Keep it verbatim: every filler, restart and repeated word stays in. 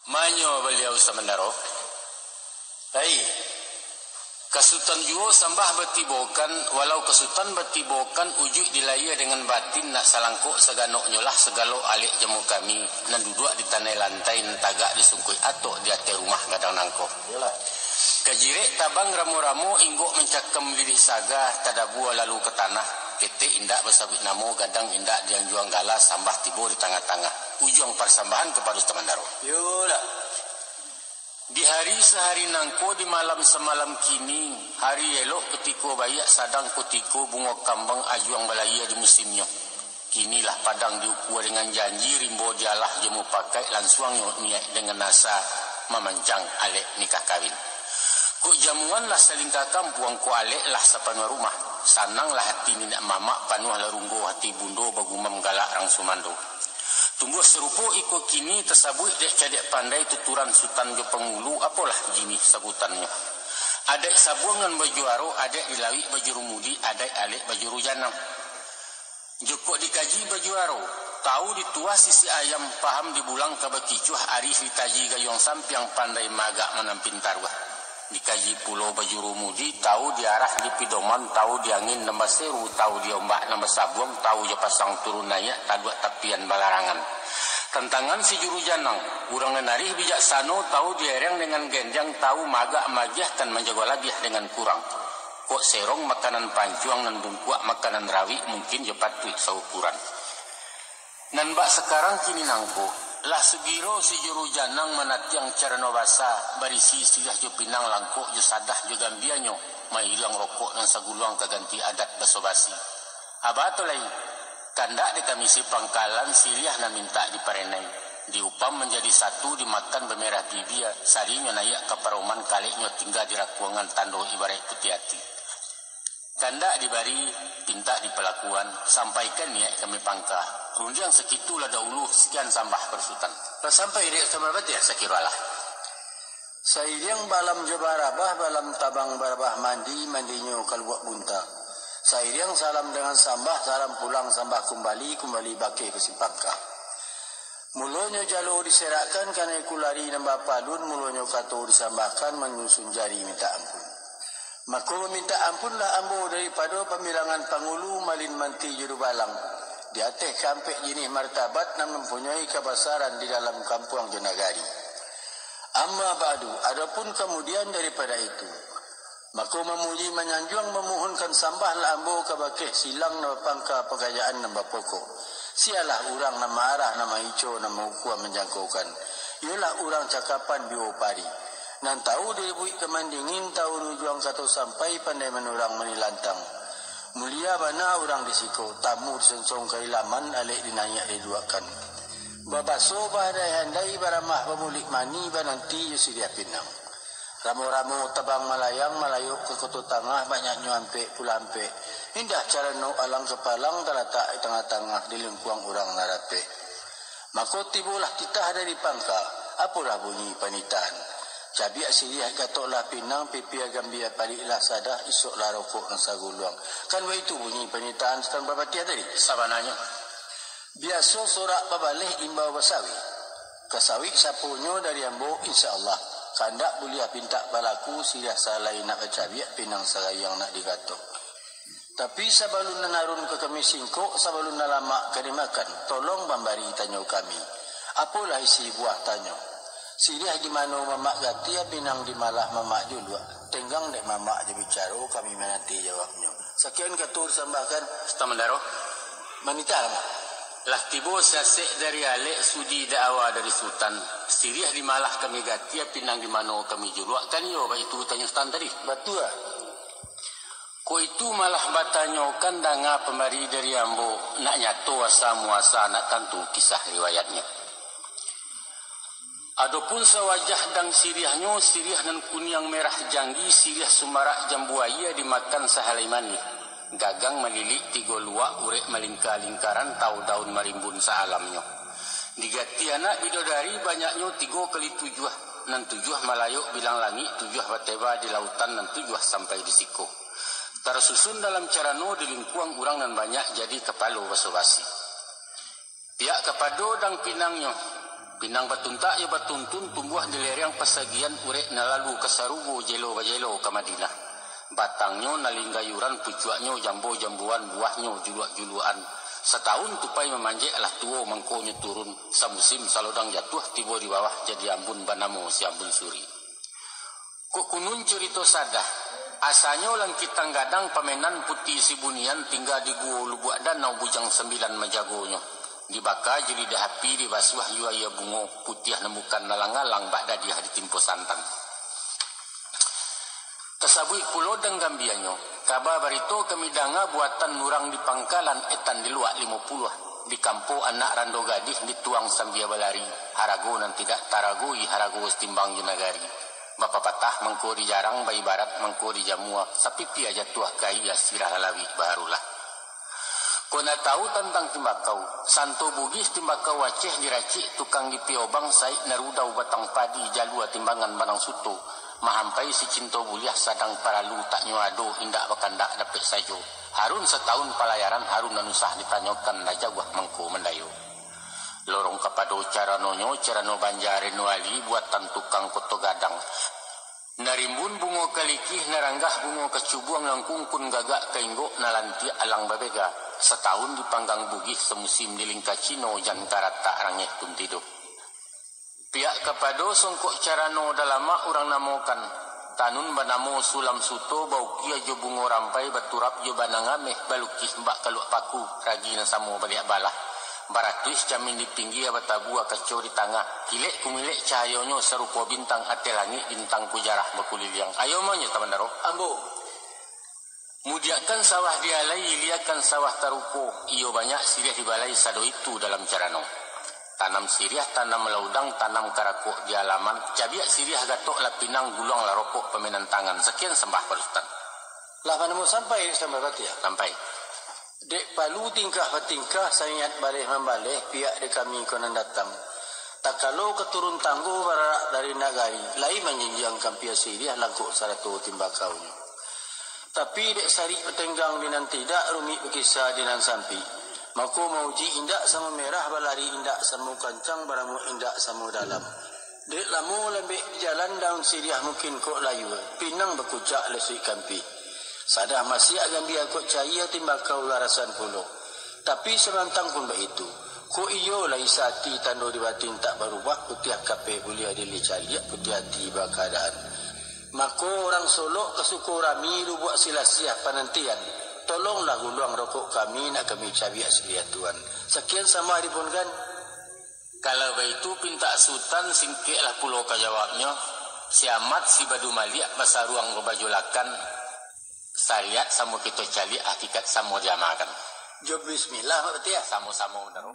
Manyo baliau sabandaro. Lai, ka Sutan juo sambah batibokan, walau ka Sutan batibokan, ujuik di lahia dangan batin nak salangkok saganoknyo lah sagalo alek jamu kami, nan duduak di tanai lantai, nan tagak di sungkuik atok di ateh rumah gadang nangko. Iyolah. Ka jirek tabang ramo-ramo, inggok mancakam lilih saga, tadabua lalu ka tanah, ketek indak basabuik namo, gadang indak dianjuang gala, sambah tibo di tangah-tangah, ujuang parsambahan kapado Sutan Mandaro. Iyolah. Di hari sahari nangko, di malam samalam kini, hari elok kutiko baiak, sadang kutiko bungo kambang ajuang balahia di musimnyo. Kini lah padang diukua dangan janji, rimbo dialah jo mupakaik, lansuangnyo niaik dangan asa mamancang alek nikah kawin. Kok jamuan lah salingka kampuang, kok alek lah sapanuah rumah, sananglah hati niniak mamak, panuahlah runggo hati bundo, bagumam galak rang sumando. Tumbuah sarupo iko kini, tasabuik dek cadiak pandai, tuturan sutan jo pangulu, apolah jinih sabutannyo. Adaik sabuang nan bajuaro, adaik di lauik bajurumudi, adaik alek bajuru janang. Jokok dikaji bajuaro, tau dituah sisik ayam, paham di bulang ka bakicuah, arih ditaji gayuang sampiang, pandai maagak manampin taruah. Dikaji pulo bajurumudi, tau di arah di pidoman, tau di angin nan baseru, tau di ombak nan basabuang, tau jo pasang turun naiak, taduak tapian balarangan. Tantangan si juru janang, urang nan arih bijaksano, tau di ereng dangan gendiang, tau maagak maagiah, kan manjago labiah dangan kurang. Kok serong makanan pancuang, nan bungkuak makanan rawik, mungkin jo patuik saukuran. Nan bak sakarang kini nangko, lah sugiro si juru janang manatiang carano basa, barisi siriah jo pinang, langkok jo sadah jo gambianyo, mairiang rokok nan saguluang ka ganti adat baso-basi. Aba tu lai, kandak di kami si pangkalan, siriah nan mintak diparenai, diupam manjadi satu, dimakan bamerah bibia, sarinyo naiak ka paroman, kaleknyo tingga di rakuangan, tando ibaraik putiah ati. Kandak dibari, pintak dipalakuan, sampaikan niaik kami pangka. Rundiang sakitu lah daulu, sakian sambah ka Sutan. Lah sampai dek Sutan Batiah, sakiro alah. Sairiang balam jo barabah, balam tabang barabah mandi, mandinyo ka Lubuak Bunta. Sairiang salam dangan sambah, salam pulang sambah kumbali, kumbali bakeh ka si pangka. Mulonyo jalo diserakkan, kanai kulari nan bapalun, mulonyo kato disambahkan, manyusun jari mintak ampun. Mako, mamintak ampunlah ambo daripado pambilangan pangulu, malin manti jo dubalang, di ateh kaampek jinih martabat nan mampunyoi kabasaran di dalam kampuang jo nagari. Amma ba'du, adopun kamudian daripado itu, mako mamuji manyanjuang mamuhunkan sambahlah ambo kabakeh silang nan bapangka, pakarajaan nan bapokok. Sialah urang nan maarah, nan maico, nan maukua manjangkokan. Iyolah urang cakapan biwo pari. Nan tau di ibuik ka mandingin, tau di ujuang kato sampai, pandai manurang manilantang. Mulia bana urang di siko, tamu disonsong ka ilaman, alek dinaiak diduakkan. Babaso bahandai-handai, baramah bamulik mani, bananti jo siriah pinang. Ramo-ramo tabang malayang, malayok ka Koto Tangah, banyaknyo ampek pulo ampek. Indah carano alang kapalang, talatak di tangah-tangah, dilingkuang urang nan rapek. Mako tibolah titah dari pangka, apolah bunyi panitahan. Cabiak siriah, gatoklah pinang, pipia gambia, pariklah sadah, isoklah rokok nan saguluang. Kan baitu bunyi panitahan Sutan Bapatiah tadi? Sabananyo. Biaso sorak babaleh, imbau basawi. Ka sawik saponyo dari ambo, insya Allah. Kandak buliah pintak balaku, siriah salai nak bacabiak, pinang sarayang nak digatok. Tapi sabalun nan arun ka kami singkok, sabalun nan lamak ka dimakan, tolong mambari tanyo kami. Apolah isi buah tanyo? Siriah di mano mamak gatia, pinang di malah mamak juluak. Tenggang dek mamak jo bicaro, kami mananti jawabnyo. Sakian kato disambahkan. Sutan Mandaro. Manitah, Mak. Lah tibo sasek dari alek, sudi daawa dari Sutan. Siriah di malah kami gatia, pinang di mano kami juluak, kan iyo baitu tanyo Sutan tadi? Batua. Kok itu malah batanyokan, danga pambari dari ambo, nak nyato asa muasa, nak tantu kisah riwayatnyo. Adopun sawajah dang siriahnyo, siriah nan kuniang merah janggi, siriah sumarak jambu aia, dimakan sahalai manih. Gagang malilik tigo luak, urek malingka-lingkaran, tau daun marimbun saalamnyo. Digati anak bidodari, banyaknyo tigo kali tujuah, nan tujuah malayok bilang langik, tujuah bateba di lautan, nan tujuah sampai di siko. Tarsusun dalam carano dilingkuang urang nan banyak, jadi kapalo baso-basi. Pihak kapado dang pinangnyo, Pinang batuntak jo batuntun, tumbuah di lereng pasagian, urek nan lalu ka sarugo, jelo bajelo ka Madinah. Batangnyo nan linggayuran, pucuaknyo jambo-jamboan, buahnyo juluak-juluakan. Satahun tupai mamanjek, lah tuo mangkonyo turun, samusim salodang jatuah, tibo di bawah jadi ambun, banamo si Ambun Suri. Kok kunun curito sadah, asanyo Langkitang Gadang, pamenan Puti Sibunian, tingga di guo Lubuak Danau, bujang sambilan majagonyo. Dibaka jo lidah api, dibasuah jo aia bungo, putiah nan bukan alang-alang, bak dadiah ditimpo santan. Tasabuik pulo danggambianyo, kaba barito kami danga, buatan urang di pangkalan, etan di luak limo puluah, dikampo anak rando gadih, dituang sambia balari, harago nan tidak taragoi, harago satimbang jo nagari. Bapapatah mangko dijarang, baibarat mangko dijamua, sapipia jatuah ka aia, sirah lalawik baharulah. Kok nak tahu tantang timbakau, santo Bugih timbakau Aceh, diracik tukang di Piobang, saik narudau batang padi, jalua timbangan banang suto, mahampai si cinto buliah, sadang paralu tak nyo ado, indak bakandak dapek sajo. Harun satahun palayaran, harun nan usah ditanyokan, lah jauah mangko mandayo. Lorong kapado caranonyo, carano Banjar Reno Ali, buatan tukang Koto Gadang. Narimbun bungo kalikih, naranggah bungo kacubuang, nan kungkun gagak ka inggok, nan lantiak alang babega. Satahun dipanggang Bugih, samusim di lingka Cino, jan karatak rangeh pun tido. Piak kapado songkok carano Dalamak urang namokan, tanun banamo Sulam Suto, baukia jo bungo rampai, baturap jo banang ameh, balukih bak kaluak paku, ragi nan samo baliak balah. Baratuih camin di pinggia, batabua kaco di tangah, kilek kumilek cahayonyo, sarupo bintang ateh langik, bintang kujarah bakuliliang. Ayo mah nyo, Tabandaro. Ambo. Mudiakan sawah di alai, iliakan sawah taruko, iyo banyak siriah di balai, sado itu dalam carano. Tanam siriah, tanam laudang, tanam karakok di alaman, cabiak siriah gatok lah pinang, guluang lah rokok pamenan tangan. Sakian sambah pado Sutan. Lah manamo sampai, sambah batia? Sampai. Dek palu tingkah batingkah, saniat baleh mambaleh, piak di kami ko nan datang. Takalo ka turun tanggo, bararak dari nagari, lai manjinjiang kampia siriah, langkok sarato timbakaunyo. Tapi dek sarik batenggang di nan tidak, rumik bakisa di nan sampik. Mako mauji indak samo merah, balari indak samo kancang, baramuak indak samo dalam. Dek lamo lambek di jalan, daun siriah mungkin kok layua, pinang bakucak lasuik kampih. Sadah masiak gambia kok caia, timbakau lah rasan pulo. Tapi samantang pun baitu, kok iyo lai sati, tando di batin tak barubah, putiah kapeh buliah dilih caliak, putiah ati bakaadaan. Mako urang Solok ka Sukorami, Lubuak Silasiah panantian, tolonglah guluang rokok kami, nak kami cabiak siriah Tuan. Sakian sambah dipunkan. Kalau baitu pintak Sutan, singkeklah pulo ka jawabnyo, si Amat si Badu Maliak, basaruang babaju lakan, sariat samo kito caliak, hakikat samo diamalkan. Jo bismillah, Mak Batia. Samo-samo, Bandaro.